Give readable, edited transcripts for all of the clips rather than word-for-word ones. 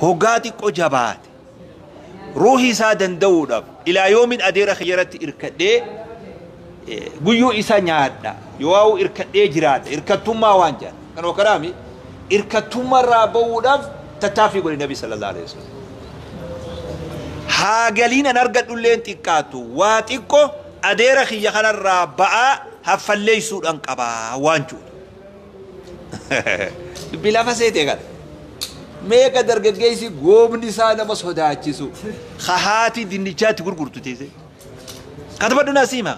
Hoggaa xiqqoo jabaate. Ruuhii isaa danda'uudhaaf ilaa yoomin adeera kiyyaratti irkadhee guyyuu isa nyaadha yoo irkadhee jiraadha irkattummaa waan jedhan kan okaraami irkattummaa irraa ba'uudhaaf tattaaffii godhe Nabi sallallahu alaihi wasallam. Haa galiin an argadhulleen xiqqaatu waa xiqqo adeera kiyya kanarraa ba'aa haffalleessuudhaan qabaa waan jedhu. Dubbii lafa seetee kana. Meeqa dargaggeessi goobni isaa nama sodaachisu ka haati dinnichaatti gurgurtu teessee. Katabadhu naa siima.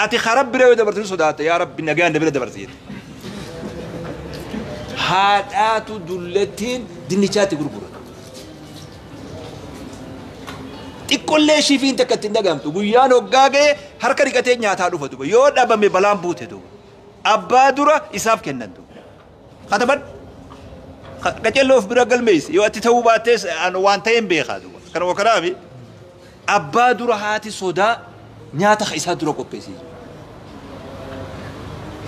Ati ka rabbi yoo dabartu ni sodaatta yaa rabbi nagaan na bira dabarsi jette. Haadhaatu dullattiin dinnichaatti gurgura. Xiqqollee shifiin takka ittiin dhagahamtu guyyaan hoggaa ga'e harka dhiqatee nyaataa dhufa duba yoo dhabame balaan buute duba. Abbaa dura isaaf kennan duba. Katabadhu. Qacello of bira galmeessi yoo ati ta'uu baattees waan ta'een beekaa duba. Kanuma kanaafi abbaa dura haati sodaa nyaata ka isaa dura qopheessii jiru.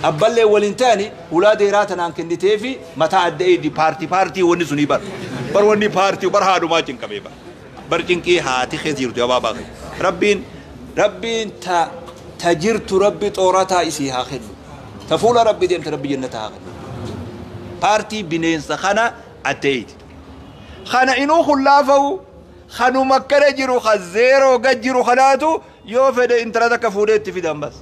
Abballee waliin ta'ani hulaa deeraa tanaan kenniteefi mataa adda eedi paartii paartii wanni sunii bar. Bar wanni paartii bar haadhumaa cinqamee bar. Bar cinqii haati keessa jirtu abaabaa keessa. Rabbiin rabbiin ta ta jirtu rabbi xoorataa isii haa kennu. Ta fuula rabbi deemte rabbi jannata haa kennu. Paartii bineensa kana adda eedi. Kana inuu hullaafa'u kanuma akkana jiru ka zeeroo gad jiru kanaatu yoo fedhe intala takka fuudhee itti fidan bas.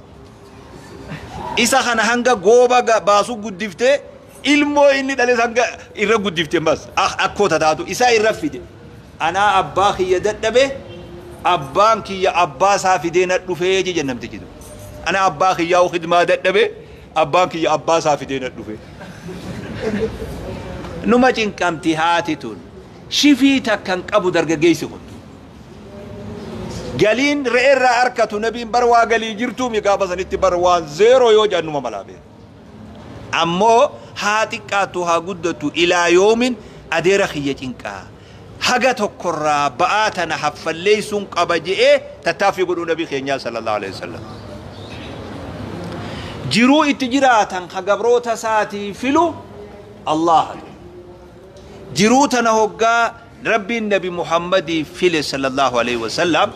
Isa kana hanga gooba baasu guddiftee ilmoo inni dhales hanga irra guddifte bas. Akkoo tataatu isaa irra fide. Anaa abbaa kiyya dadhabe abbaan kiyya abbaa isaa fidee na dhufee jedhe namtichi. Anaa abbaa kiyyaa khidmaa dadhabe abbaan kiyya abbaa isaa fidee na dhufe. Numa cinqamti haati tun. Shifii takka hin qabu dargaggeessi kun. Galiin re'ee irraa arkatu nabiin bar waa galii jirtuu mi gaafa sanitti bar waan zeeroo yoo jedhan numa malaa beeku. Ammoo haa xiqqaattu haa guddattu ilaa yoomin adeera kiyya cinqaa. Haga tokkorraa ba'aa tana haffalleessuun qaba je'ee tattaaffii godhuu nabii keenyaa sallallahu alaihi wasallam. Jiruu itti jiraatan ka gabroota isaatii filu Allaha. Jiruu tana hoggaa Rabbiin Nabi Muhammadii file sallallahu alaihi wasallam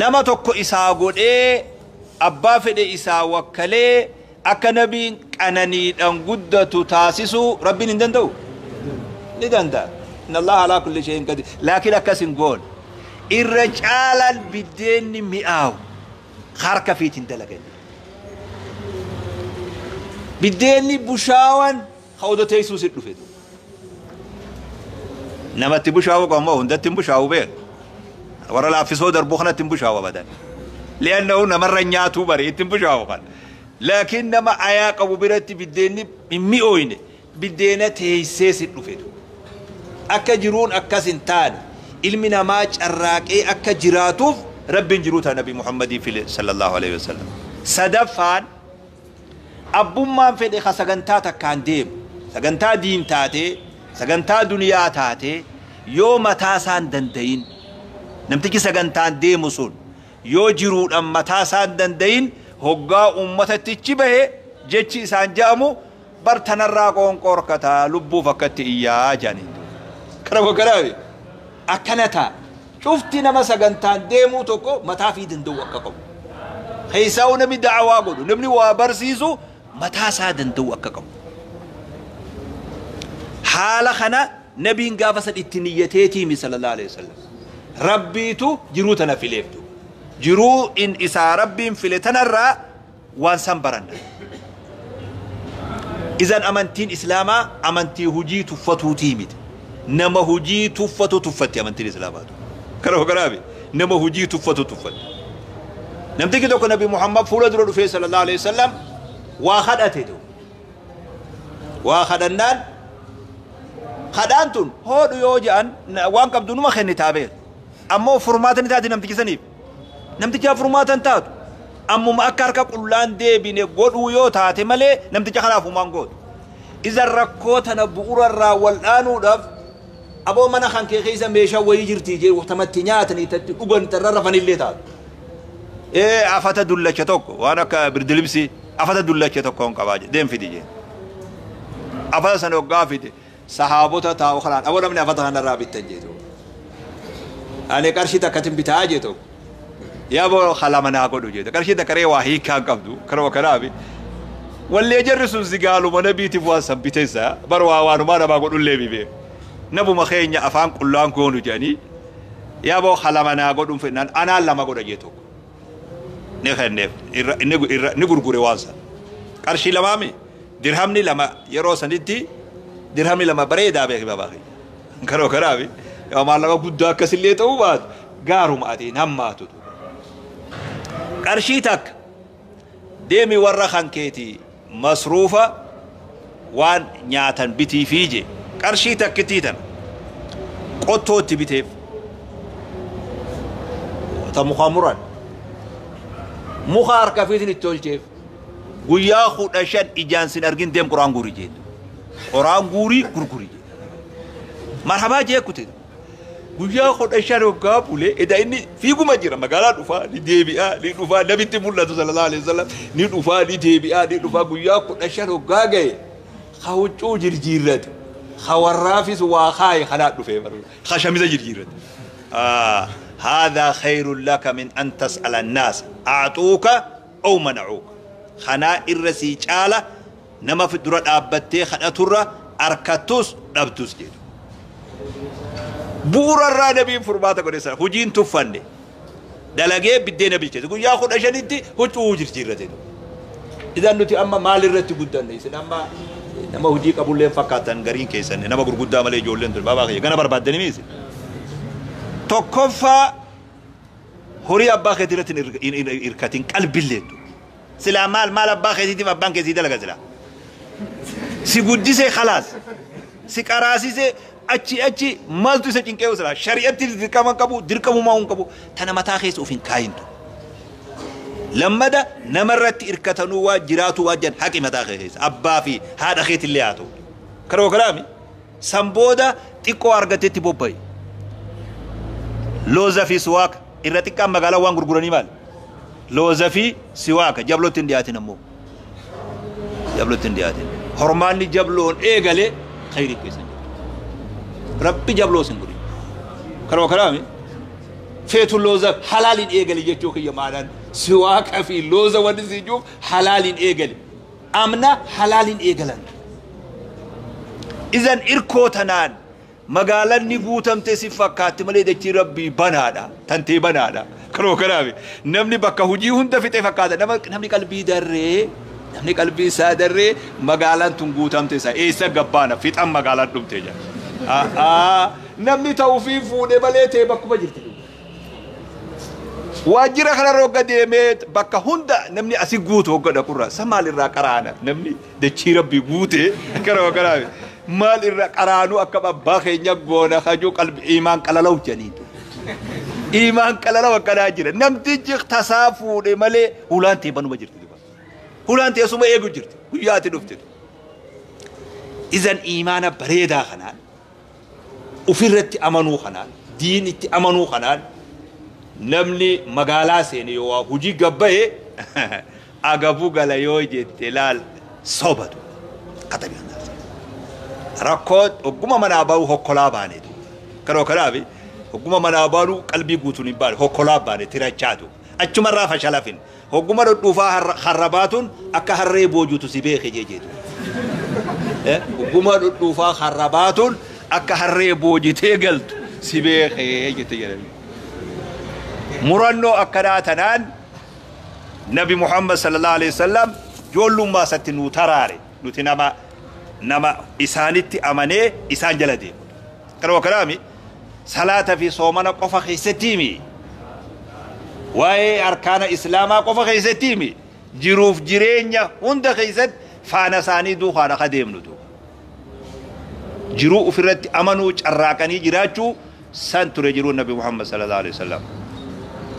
nama tokko isaa godhee abbaa fedhe isaa wakkalee akka nabiin qananiidhaan guddatu taasisuu Rabbiin hin danda'u? Ni danda'a. Inna Allaha alaa kulli shay'in qadir. Laakiin akkas hin goone. Irra caalaan biddeenni mi'aawu harka fiitiin dalagan. Biddeenni bushaawan ka odoo teessuu si dhufe. Namatti bushaawu qabu hundatti hin bushaawu beeku. Warra laaffisoo darbuu kanatti hin bushaawu abadan. Li'annahu namarra nyaatuu bare itti hin bushaawu kan. Laakiin nama ayaa qabu biratti biddeenni hin mi'ooyne biddeena teessee si dhufe. Akka jiruun akkas hin taane ilmi namaa carraaqee akka jiraatuuf Rabbiin jiruu ta'a Nabi Muhammadii file sallallahu alaihi wasallam. Sadaffaan abbummaan fedhe ka sagantaa takkaan deemu sagantaa diin taatee sagantaa duniyaa taatee yoo mataa isaan danda'in namtichi sagantaan deemu sun yoo jiruudhaan mataa isaan danda'in hoggaa uummatatti bahe jechi isaan ja'amu bar tanarraa qoonqoorkataa lubbuuf akkatti iyyaa jedhaniin. Kana gogaraabe akkana ta'a. Cufti nama sagantaan deemuu tokko mataa fi danda'u akka qabu. Keessaa namni da'awaa godhu namni waa barsiisu mataa isaa danda'u akka qabu. Haala kana nabiin gaafa san itti niyyateetiimi sallallahu alaihi wasallam. Rabbiitu jiruu tana fileeftu. Jiruu in isaa rabbiin file tanarraa waan san baranna. Izan amantiin islaamaa amantii hujii tuffatuutii miti. Nama hujii tuffatu tuffatti amantiin islaamaatu. Kana kanaafi nama hujii tuffatu tuffatti. Namtichi tokko Nabi Muhammad fuula dura dhufee sallallahu alaihi wasallam waa kadhate tu. Waa kadhannaan kadhaan tun hoodhu yoo jedhan waan qabdu numa kennitaa beeku. Ammoo furmaata ni taati namtichi saniif. Namticha furmaata hin taatu. Ammuma akka harka qullaan deebine godhuu yoo taate malee namticha kanaaf humaan gootu. Izan rakkoo tana bu'uurarraa wal dhaanuudhaaf aboo mana kan kee keessa meeshaa wayii jirti jee tamatti nyaatanii tatti dhugan tarra rafanillee taatu. Afata dullacha tokko waan akka birdilibsii afata dullacha tokko hin qabaa deem fidi jee. Afata sana hoggaa fide. Sahaabota taa'u kanaan aboo namni afata kanarraa bittan jeetu. Ani qarshii takkatin bitaa jeetu. Yaa lama naa godhu jeetu. Qarshii takka ree waa hiikaa hin qabdu. Karuma kanaafi. Wallee jarri sun zigaaluma nabiitiif waan san biteessa. Bar waa waanumaa namaa godhullee bibee. Nabuma keenya afaan qullaan goonu jedhanii. Yaa boo lama naa godhuun fedhan anaan lama godha jeetu. Ni kenneef ni gurgure waan san. Qarshii lamaami dirhamni lama yeroo sanitti dirhamni lama bareedaa beeki babaa keenya. Karoo kanaafi yoo maallaqa guddaa akkasillee ta'uu baatu gaaruma atiin hammaatu. Qarshii takka deemi warra kan keetii masruufa waan nyaatan bitii fiije qarshii takkittii tana qottootti biteef ta muka muran muka harka fiitin itti tolcheef guyyaa 15 ijaan sin argin deem qoraan guurii jeetu qoraan guurii gurgurii jeetu marhabaa jee kute guyyaa 15 hoggaa bulee eda inni fiiguma jira magaalaa dhufaa ni deebi'aa ni dhufaa nabitti mul'atu sallallahu alaihi wasallam ni dhufaa ni deebi'aa ni dhufaa guyyaa 15 hoggaa ga'e ka huccuu jirjiirrate ka warraafis waa kaaye kanaa dhufee baru ka shamiza jirjiirrate. هذا خير لك من أن تسأل الناس أعطوك أو منعوك خنا إرسي جالة نما في الدرة أبتي خنا ترى أركتوس دبتوس جيدو بورا الرا نبي فرماتا قد هجين تفني دلقي بدينا بالجيد يقول يا خد أشانيتي هجو جرجيرتي إذا نتي أما مال الرتي قدنا إذا أما نما هجيك أبو لين فكاتن غرين كيسن نما غرغدا مالي جولين بابا خي غنا بربادني ميسي tokkoffaa horii abbaa keetii irratti hin hirkatin qalbilleettu. Silaa maal maal abbaa keetiitiif abbaan keessii dalaga silaa. Si guddisee khalaas. Si qaraasisee achi achi maaltu isa cinqee silaa. Shari'atti dirqama qabu dirqamumaa hin qabu tana mataa keessa of hin kaayintu. Lammada namarratti hirkatanuu waa jiraatu waa jan haqi mataa kee keessa abbaa fi haadha keetillee haa ta'u. Karoo kalaami san booda xiqqoo argateetti bobba'i. Looza fi siwaaka irra xiqqaan magaalaa waan gurguranii maali? Looza fi siwaaka jablootti hin dhiyaatin ammoo. Jablootti hin dhiyaatin. Hormaanni jabloon eegalee khayrii keessa jiru. Rabbi jabloo sin godhin. Karoo kalaami feetu looza halaaliin eegali jechuu kiyya maanaan siwaaka fi looza wanni si jiruuf halaaliin eegali. Amna halaaliin eegalan. Izan irkoo tanaan magaalaan ni guutamte si fakkaatti malee dachii rabbii banaadha tantee banaadha karoo kanaafi namni bakka hojii hunda fixee fakkaata namni qalbii darree namni qalbii isaa darree magaalaan tun guutamte isa eessa gabbaana fixan magaalaan dhumte jira namni ta'uufii fuudhee malee ta'e bakkuma jirti waajjira kanarra hogga deemee bakka hunda namni asi guutu hogga dhaqurra sa maalirraa qaraana namni dachii rabbii guute karoo kanaafi maal irra qaraanuu akka abbaa keenya goona hajuu qalbi imaan qalalaw janiitu imaan qalalaw akkanaa jira namtichi tasaa fuudhe malee hulaan ta'e banuma jirti hulaan ta'e suma eegu jirti guyyaa ati dhufte izan imaana bareedaa kanaan ofirratti amanuu kanaan diinitti amanuu kanaan namni magaalaa seene yoo waa hojii gabbaye agabuu gala yoo jette laal sobatu katabii rakkoo ogguma manaa bahu hokkolaa baaneetu karoo kanaafi ogguma manaa baanu qalbii guutuun hin baane hokkolaa baane tirachaatu achumarraa fashalafin ogguma dhudhuufaa harrabaatuun akka harree boojuutu si beeke jeejeetu ogguma dhudhuufaa harrabaatuun akka harree boojitee galtu si beeke jette jedhame murannoo akkanaa tanaan nabi Muhammad sallallahu alaihi wasallam ijoollummaa isatti nuu taraare nuti nama isaanitti amanee isaan jala deemu. Karoo kanaami salaata fi soomana qofa keessatti himi. Waa'ee arkaana islaamaa qofa keessatti himi. Jiruuf jireenya hunda keessatti faana isaanii duukaan akka deemnutu. Jiruu ofirratti amanuu carraaqanii jiraachuu san ture jiruu Nabi Muhammad sallallahu alaihi wasallam.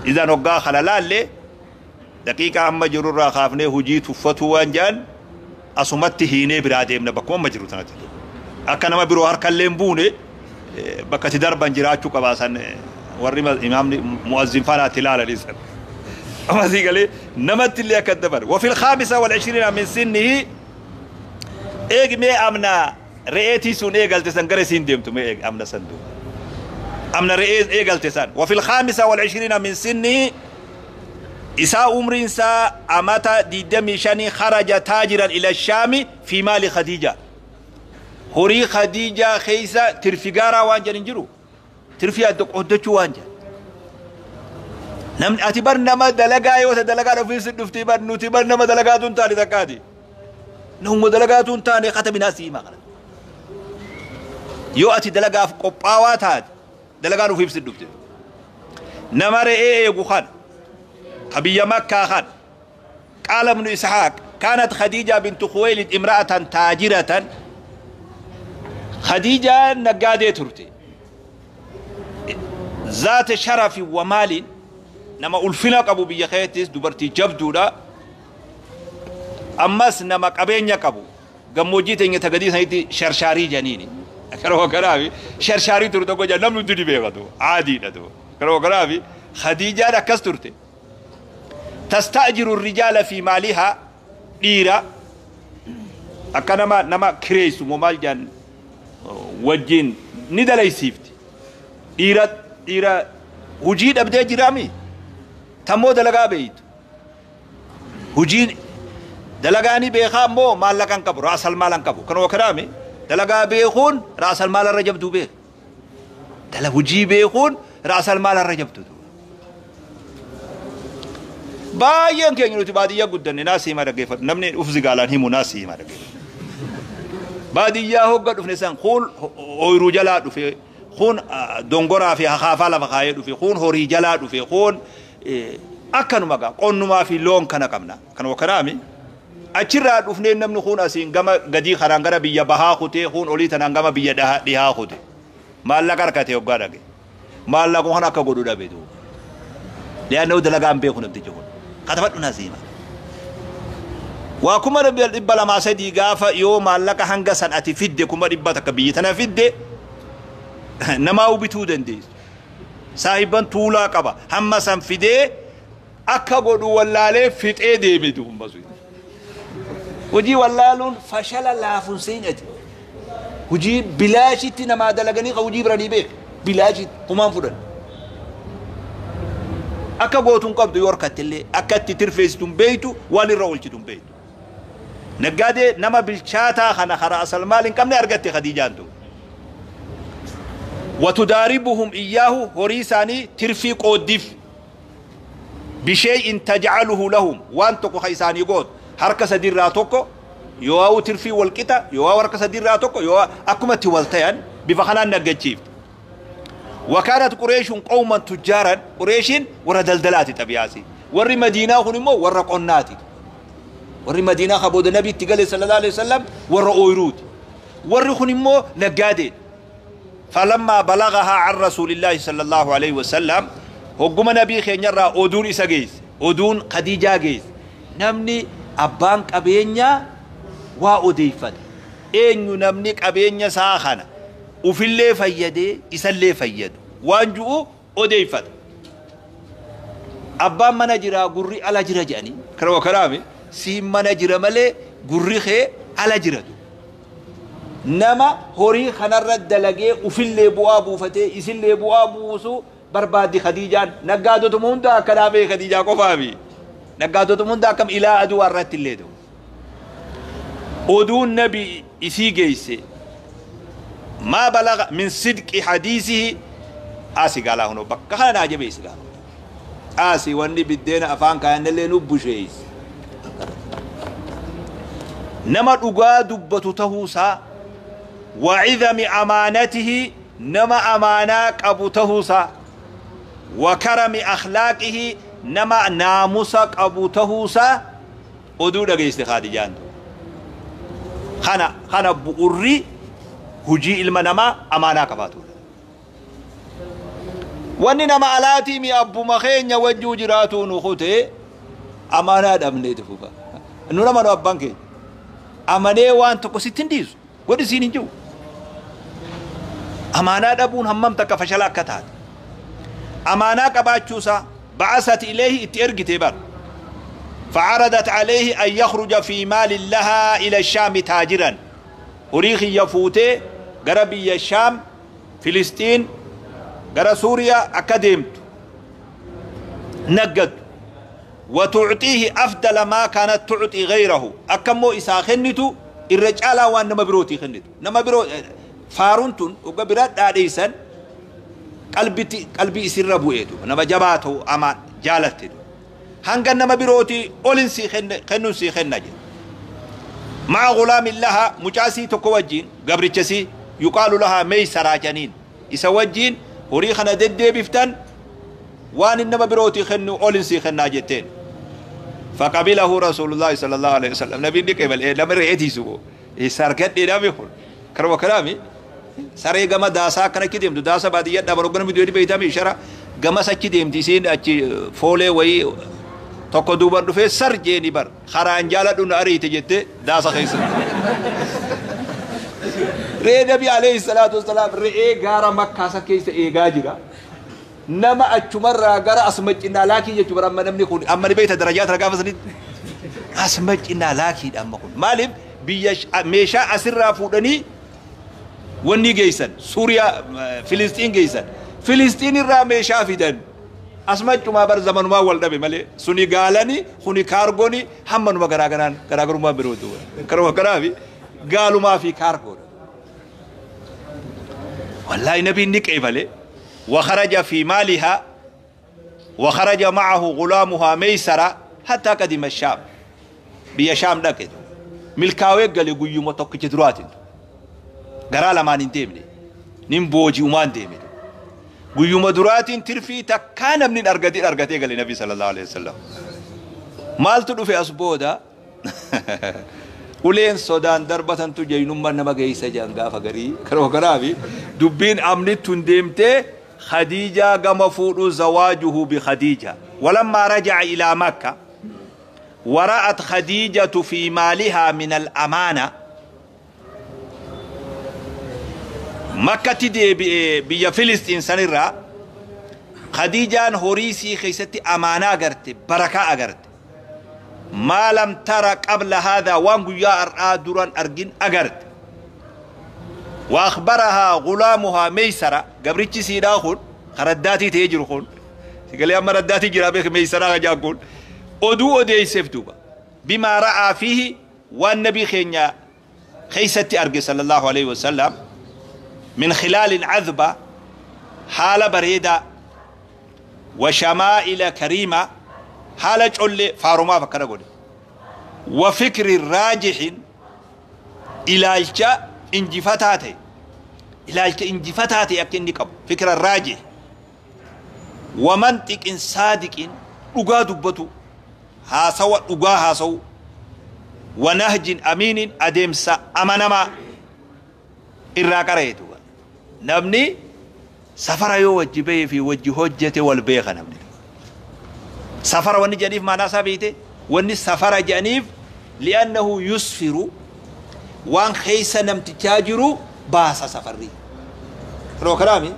Idan hoggaa kana laallee daqiiqaa amma jirurraa kaafnee hojii tuffatuu waan jedhan asumatti hiinee biraa deemna bakkuma amma jiru tanatti. Akka nama biroo harkallee hin buune bakka itti darban jiraachuu qabaasan warri imaamni mu'azzin faanaatti ilaalanii san. Amma sii galee namatti illee akka dabar. وفي 25 من سنه eegmee amnaa Re'ee tiisuun eegalte san gara isiin deemtu mee amna san duuba. Amna re'ee eegalte san. وفي الخامسة والعشرين من سنه isaa umriin isaa amata 25 خرج تاجرا إلى الشام في مال خديجة. Horii Khadiijaa keessa tirfi gaaraa waan jedhan jiru. Tirfi adda qooddachuu waan jedhan. Namni ati bar nama dalagaa yoo ta'e dalagaa ofiis dhufti bar nuti bar nama dalagaatu hin taane takkaati. Nama dalagaatu hin taane kataminaa sii himaa kana. Yoo ati dalagaaf qophaawaa taate dalagaan ofiif si dhufte. Nama re'ee eegu kana ka biyya Makkaa kana. قال ابن إسحاق كانت خديجة بنت خويلد امرأة تاجرة. خديجة نقادة ترتي ذات شرف ومال نما ألفنا قبو بيا خيتس دبرتي جبدودا أمس نما قبين قبو gammoojjii teenya tagadii sanitti sharsharii janiini. Karoo kanaafi sharsharii turte tokko jaa namni hundi ni beekatu aadiidha tu. Karoo kanaafi Khadiijaan akkas turte. Tastaajiru rijaala fi maalihaa dhiira akka nama kireessu moo maal jaan wajjin ni dalaysiifti. Dhiira hujii dhabdee jiraami tammoo dalagaa beeytu. Hujiin dalagaanii beekaa immoo maallaqa hin qabu raasal maala hin qabu kanuma kanaami dalagaa beekuun raasal maala irra jabduu beeka. Dala hujii beekuun raasal maala irra jabdu. Baay'een keenya nuti baadiyyaa guddanne naasii himaa dhaggeeffatu namni uf zigaalaan himu naasii himaa dhaggeeffatu. Baadiyyaa hogga dhufne san kun ooyiruu jalaa dhufe kun dongoraa fi hakaafaa lafa kaayee dhufe kun horii jalaa dhufe kun akkanuma gaa qonnumaa fi loon kana qabna kanuma kanaami. Achirraa dhufnee namni kun asiin gama gadii kanaan gara biyya bahaa kutee kun olii tanaan gama biyya dhihaa kute maallaqa harkatee hoggaa dhage maallaqa kan akka godhu dhabe duuba. Li'aannahu dalagaan beeku namtichi kun katabadhu naasii hima. Waa 203,000 gaafa yoo maallaqa hanga san ati fidde 100,000 biyya tana fidde namaa bituu dandeessu. Saahibban tuulaa qaba hamma san fidee akka godhu wallaalee fixee deeme duuba. Hojii wallaaluun fashala laafuun seenyati. Hojii bilaashitti namaa dalaganii ka hojii biranii beek bilaashitti humaan fudhan. Akka gootuun qabdu yoo harkatti illee akka itti tirfeessituun beeytu waan irra oolchituun beeytu. Naggaadee nama bilchaataa kana karaa asal maal hin qabne argatte Khadiijaan tu. Watudaaribuhum iyyaahu horii isaanii tirfii qooddiif bishay'in tajcaluhu lahum waan tokko ka isaanii gootu harka sadiirraa tokko yoo tirfii wal qixa yoo harka sadiirraa tokko yoo akkuma itti wal tayan bifa kanaan naggachiifte. وكانت قريش قوما تجارا قريش ورا دلدلات طبيعتي ور مدينة هن مو ور قناتي ور مدينة خبود النبي تقال صلى الله عليه وسلم ور أويروت ور هن مو نقادي. فلما بلغها عن رسول الله صلى الله عليه وسلم هجوم نبي خينيرا أودون إساقيس أودون خديجة جيس نمني أبانك أبينيا وأوديفت إنه نمني أبينيا ساخنا وفي اللي فيدي إسا فيدو وانجو أوديفت أبان من جرا قري على جرا جاني كرو كرامي سي من جرا ملي قري خي على جرا نما هوري خنر الدلقي وفي اللي بوابو فتي إسا اللي بوابو سو بربادي خديجان نقادو تموندا كلامي خديجة قفامي نقادو تموندا كم إلى أدو الرت اللي دو أدو النبي إسي جيسي ما بلغ من صدق حديثه آسي قال هنا بكا أنا عجبي قال آسي واني بدينا أفان كان اللي نبشيس نما دغا دبتو تهوسا وعظم أمانته نما أماناك أبو تهوسا وكرم أخلاقه نما ناموسك أبو تهوسا أدو دغيست خديجان خنا خنا بؤري hujii ilma namaa amaanaa qabaatudha. Wanni nama alaatii mi abbuma keenya wajjuu jiraatu nu kutee amaanaa dhabneeti fufa. Nu nama nu abbaan keenya. Amanee waan tokko sitti hin dhiisu. Godhi siin hin jiru. Amaanaa dhabuun hammam takka fashala akka taate. Amaanaa qabaachuusaa ba'asat ilayhi itti ergitee bara. فعرضت عليه أن يخرج في مال لها إلى الشام تاجرا. Horii kiyya fuutee gara biyya Shaam, Filistiin, gara Suuriyaa akka deemtu naggaddu. وتعطيه أفضل ما كانت تعطي غيره. أكمو إسا خنتو الرجالة وان نما بروتي خنتو نما برو فارونتون وقبرات داريسن قلبي يسر بوئتو نما جباتو أما جالتو هنگا نما بروتي أولن سي خنن سي خنجي مع غلام لها مجاسي تكوجين قبرتشسي يقال لها ميسرة جنين إسا وجين هريخنا ددي بفتن وان إنما بروتي خنو أولن سي خنا جتين. فقبله رسول الله صلى الله عليه وسلم. نبي نقبل إيه لما رأيتي سبو إيه سرقت إيه نبي خل كرو كلامي سري جما داسا كنا كديم دو داسا بعدية دبرو كنا بدوري بيتا ميشرا جما سكديم تيسين أتي فولي وي تقدو بر دفع سر جيني بر خرانجالة دون أري تجت داسا خيس. رأي نبي عليه الصلاة والسلام رأي غارة مكة سكيس إيه غاجرا نما أتشمر غارة أسمج إن لاكي يجبر أما نمني خون أما نبيت درجات رجع فسني أسمج إن لاكي أما خون مالب بيش ميشا أسر فودني وني جيسن سوريا فلسطين جيسن فلسطين الراميشا فيدن أسمج ما بر زمن ما ولد بملي سوني قالني خوني كارغوني هم من ما غراغران غراغرو ما برودو كرو كرافي قالوا ما في كارغو. والله نبي نك إبلي. وخرج في مالها وخرج معه غلامها ميسرة حتى قدم الشام بيا شام دكتو ملكاوي قال يقول يوم توك جدرات قرا ما نندمني نمبوجي وما ندمني قيوم درات ترفي تكان من أرقتي أرقتي قال النبي صلى الله عليه وسلم مالتو في أسبودا ولين سودان دربة تجي نمر نما جيسة جانغا فقري كرو كرافي دبين أمني تندمته خديجة قام فور زواجه بخديجة. ولما رجع إلى مكة ورأت خديجة في مالها من الأمانة مكة تدي بيا فلسطين سنرى خديجة هوريسي خيستي أمانة أغرت بركة أغرت ما لم ترى قبل هذا وانغو يا أرآ دران أرجين أغرت. وأخبرها غلامها ميسرة قبرتش سيداخون خرداتي تيجرخون قال يا مرداتي جرابيك ميسرة جاكون أدو أدي سفتوبا بما رأى فيه والنبي خينيا خيستي أرجي صلى الله عليه وسلم من خلال عذبة حال بريدة وشمائل كريمة حالة جل فاروما فكر قولي وفكر راجح إلى إنجفتاتي إلى إنجفتاتي أكن قب فكر الراجح ومنطق صادق أقا دبتو هاسو أقا هاسو ونهج أمين أدمس أمنما إراكريتو نبني سفر يو وجبه في وجه حجته والبيخ نبني سفر وني جنيف ما ناسا بيته وني سفر جنيف لأنه يسفر وان خيس نمت تاجرو باسا سفري رو كلامي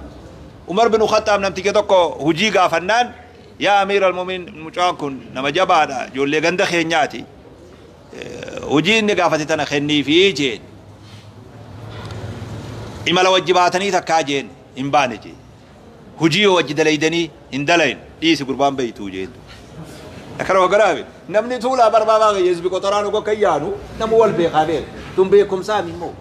عمر بن الخطاب نمت كتوكو هجيغا فنان يا أمير المؤمنين مچاكن نما جبادا جولي غند خينياتي هجي نغافتي تنا خني في جين إمالا وجباتني تكاجين إمباني جي هجي وجد ليدني إندلين ديس قربان بيتو جين أكرو قرابي نمني تولا بربابا يزبي قطرانو كيانو نمو والبيخابيل تم بيكم سامي مو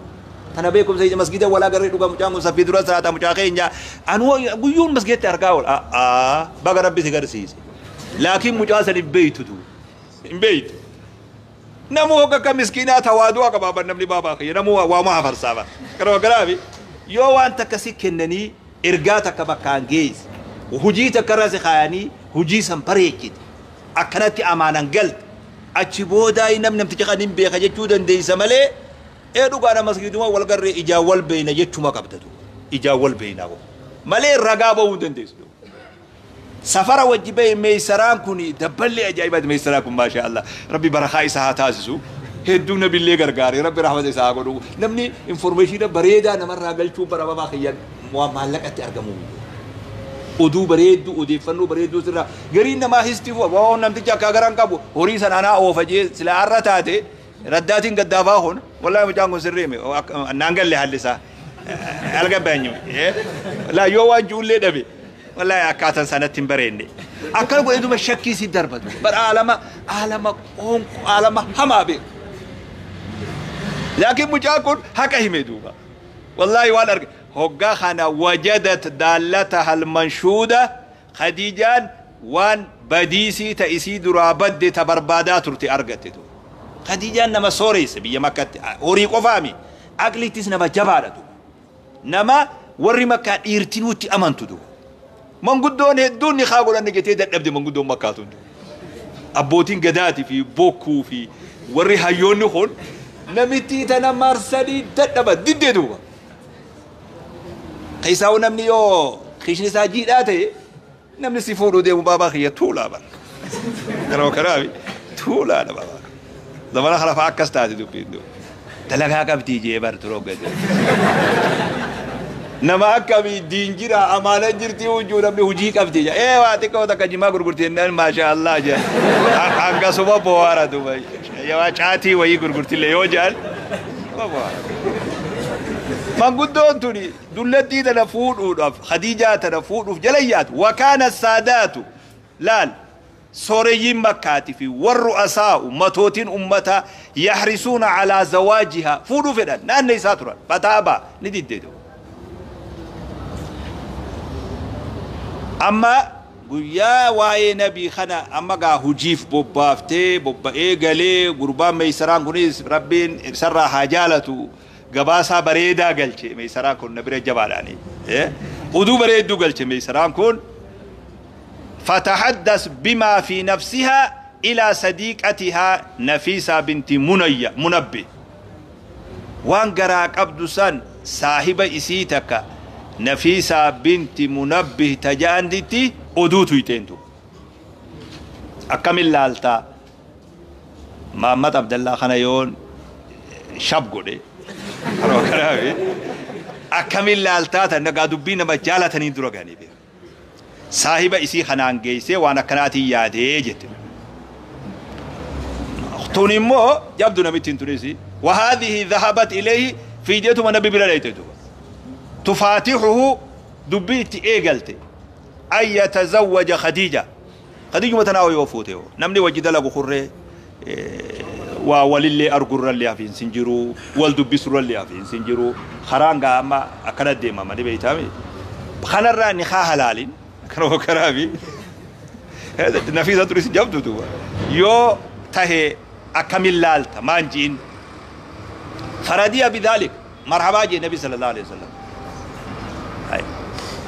تنا بيكم سيد مسجد ولا قريت وقام مجامو سفيد رأس هذا مجاخين جا أنو بيون مسجد تركاول بقى ربي سيجار لكن مجاسر بيتو تو بيت نمو كمسكينة توادوا كبابا نمني بابا خي نمو وما فرسابا كرو قرابي يو أنت كسكنني إرجاتك بكان جيز وهجيتك كراسي خياني هجي سمبريكيد أكنتي أمانا قلت أتشبودا إنم نمتجخنين بيخ جتودا دي سمالي إيه قانا مسجدوا والقري إجاول بين جتشما قبضتو إجاول بينه مالي الرقابة ودن ديسدو سفر وجبي ميسران كوني دبلي أجايبات ميسران ما شاء الله ربي برخاء إساها تاسسو هدونا بالله غرغاري ربي رحمة إساها قدو نمني انفورميشن بريدا نمر راقل شو برا ما خيان مالك أتأرقمو oduu bareedduu odeeffannoo bareedduu sirraa gariin namaa histifu waan namticha akka garaan qabu horii sana anaa oofa jee sila har'a taate Raddaatiin gaddaafaa kun wallaahi mucaan kun sirrii hime naan galle haalli isaa algabbaanyu laa yoo waan juullee dhabe wallaahi akkaataan sanatti hin bareenne akkana godhee duba shakkii si darbatu bar aalama aalama qoonqo aalama hamaa beeku laakiin mucaan kun haqa hime duuba wallaahi waan arge hoggaa kana wajadat daallataha almanshuuda Khadiijaan waan badiisii ta isii duraa badde ta barbaadaa turte argatte duuba. Khadiijaan nama sooreessa biyya Makkatti horii qofaami aqliittis nama jabaadha duuba. Nama warri Makkaa dhiirtinuutti amantu duuba. Manguddoon hedduun ni kaa godhanne jettee dadhabde manguddoon Makkaa tun duuba. Abbootiin gadaatii fi bokkuu fi warri hayyoonni kun namittii tana marsanii dadhaban diddee duuba. Keessaa namni yoo kiishni isaa jiidhaa ta'e namni si fuudhuu deemu baabaa kiyya tuulaa bara. Yeroo kanaafi tuulaadha baabaa. Zamana kana fa'aa akkas taate dubbiin duuba. Dalagaa qabdii jee bar turoo gadi. Nama akkamii diin jira amaana jirti hujuu namni hujii qabdi jee. Ee waa xiqqoo takka jimaa gurgurti jennaan maashaa Allah jee. Hangasuma bohaara duuba. Yaa caatii wayii gurgurtillee yoo jedhan bohaara. Manguddoon tuni dullattii tana fuudhuudhaaf Khadiijaa tana fuudhuuf jala yaatu. Wakaana saadaatu laal sooreyyiin Makkaati fi warru asaa'u matootiin ummataa yahrisuuna alaa zawaajihaa fuudhuu fedhan naanna isaa turan fataabaa ni diddee duuba. Amma guyyaa waa'ee nabii kana amma gaa hujiif bobbaaftee bobba'ee galee gurbaan Meeysaraan kunis Rabbiin isarraa haa jaalatu gabaasaa bareedaa galche Meeysaraan kun na bira jabaadhaani oduu bareedduu galche Meeysaraan kun fatahaddas bimaa fi nafsihaa ilaa sadiiqatihaa Nafiisaa binti Munayya Munabbi waan garaa qabdu san saahiba isii takka Nafiisaa binti Munabbih ta ja'antitti oduu tuyxeentu akkamin laaltaa Mahammad Abdallaa kana yoon shab godhe karoo kanaafi akkamin laaltaa tan nagaa dubbii nama jaalatanii dura ganii beeku saahiba isii kanaan geessee waan akkanaatiin yaadee jette tun immoo jabdu namittiin tunis wahaadhihi dhahabat ilayhi fiideetuma nabi bira dhayte duuba tufaatixuhu dubbii itti eegalte an yatazawwaja Khadiija Khadiijuma tanaa yoo fuute hoo namni wajji dalagu kurree waa walillee argurrallee hafiinsi hin jiru wal dubbisurrallee hafiinsi hin jiru karaan gaa amma akkana deemama ni beeytaami kanarraa ni haa halaalin kanuma karaafi nafiisa turis jabdu duuba yoo tahe akkamin laalta maan ji'in faradiya bidhaalik marhabaa jee nabi sallallahu alaihi wasallam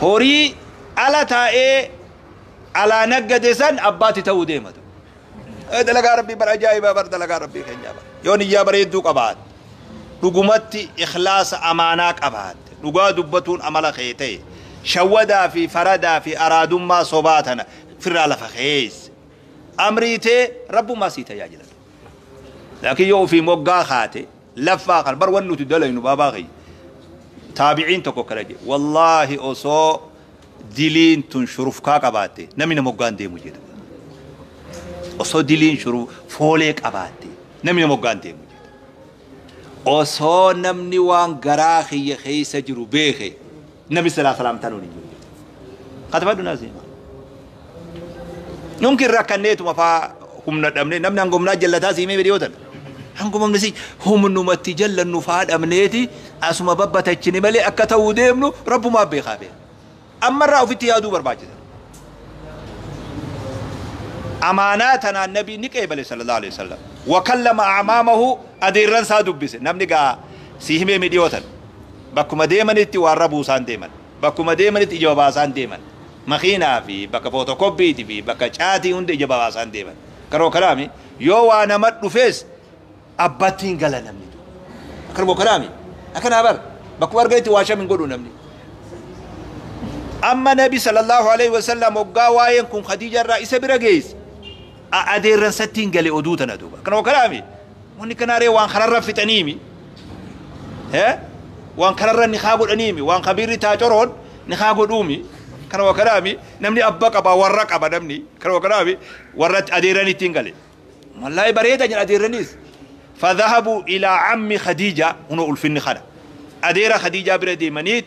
horii ala taa'ee alaa naggade san abbaatti ta'uu deematu. Dalagaa rabbii bar ajaa'ibaa bar dalagaa rabbii keenyaa bar yoo niyyaa bareedduu qabaatte dhugumatti ikhlaasa amaanaa qabaatte dhugaa dubbatuun amala kee ta'e shawwadaa fi faradaa fi araadummaa sobaa tana firraa lafa keesse amrii tee rabbumaa sii tajaajila. Laakiin yoo ofii moggaa kaate laffaa kan bar wanni nuti dalaynu baabaa kiyya taabiciin tokko akkana jedhe wallaahi osoo diliin tun shurufkaa qabaatte namni na moggaan deemu jedhe osoo diliin shuruf foolee qabaatte namni na moggaan deemu jedhe osoo namni waan garaa kiyya keessa jiru beeke namni silaa salaamtaan hin jiru jedhe katabadhu naasii yumkin rakkanneetuma faa humna dhabne namni hanga humnaa jallataa siimee dhiyootan hanguma humna si humnumatti jallannu faa dhabneeti asuma babbatachine malee akka ta'uu deemnu rabbumaa beekaa beeka ammarraa ofitti yaaduu barbaachisa amaanaa tanaan nabii ni qeebale sallallahu alaihi wasallam wakallama acmaamahu adeerran isaa dubbise namni gaa si himee mi dhiyootan bakkuma deemanitti waan rabuusaan deeman bakkuma deemanitti ija babaasaan deeman makiinaa fi bakka footokoppiiti fi bakka caatii hunda ija babaasaan deeman karoo kanaami yoo waa nama dhufees abbatti hin gala namni karoo kanaami akkanaa bar bakkuma arganitti waa sham hin godhu namni amma nabi sallallahu alaihi wasallam hoggaa waa'een kun Khadiija irraa isa bira geesse adeerran satti hin gale oduu tana duuba karoo kanaami wanni kanaaree waan kanarra fixaniimi waan kanarra ni haa godhaniimi waan kabiirri taacoroon ni haa godhuumi karoo kanaami namni abba qaba warra qaba namni karoo kanaami warra adeerran ittiin gale wallaahi bareeda jedha adeerranis فذهبوا إلى عم خديجة هنا ألفن خلا أدير خديجة بردي منيت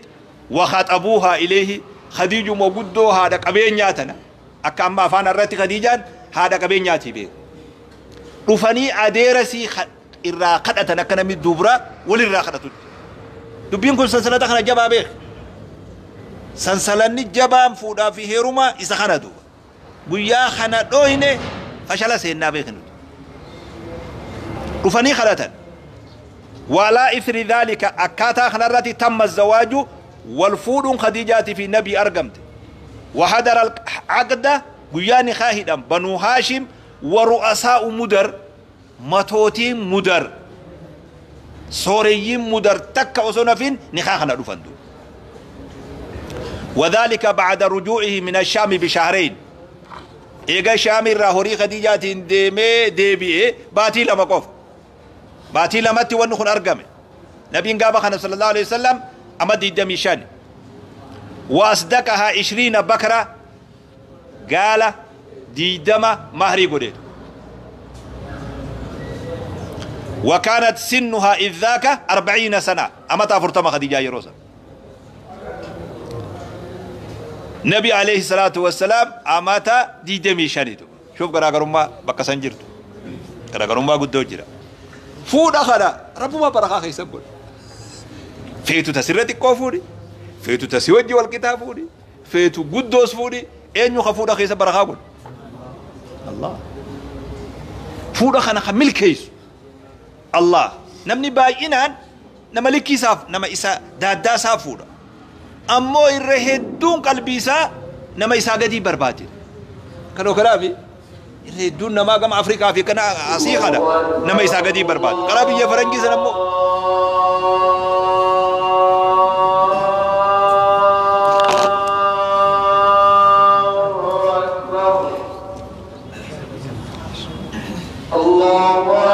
وخطبوها إليه خديجة موجودة هذا قبين أكام فانا الرتي خديجة هذا قبين ياتي به رفني أدير سي الراقدة نكنا من الدبرة وللراقدة دبين كل سلسلة دخل جبا بيخ سلسلة جبا فودا في هيروما إذا خنا دوبا بيا خنا دوينه فشل سيدنا بيخ رفني خلتا ولا إثر ذلك أكاتا خنرتي تم الزواج والفود خديجة في نبي أرقمت وحضر العقد قياني خاهدا بنو هاشم ورؤساء مدر متوتين مدر سوريين مدر تك أصنفين نخاخنا رفندو وذلك بعد رجوعه من الشام بشهرين إيجا شام الراهوري خديجة ديمي ديبي باتي لما قف باتي لما تونخن أرقمي نبي قابا خنا صلى الله عليه وسلم أمد الدميشان وأصدقها 20 بكرة قال ديدما مهري قريت وكانت سنها إذ ذاك 40 سنة أمتى فرتما خديجة يروسا نبي عليه الصلاة والسلام أمتى ديدميشان شوف قراقرما بقى سنجرت قراقرما قد دوجرا فود أخذ ربما برخا خيسبون فيتو تسرتي كوفوري فيتو تسوجي والكتاب فوري فيتو قدوس فوري أين يخفون خيس برخا الله فود أخنا خمل كيس الله نمني باينان نملكي ساف نما إسا دادا سافورا أمو يرهدون قلبي سا نما إسا قدي برباتي كانوا كلامي يرهدون نما قام أفريقيا في كنا عصيخة نما إسا قدي برباتي كلامي يا فرنجي سنمو الله.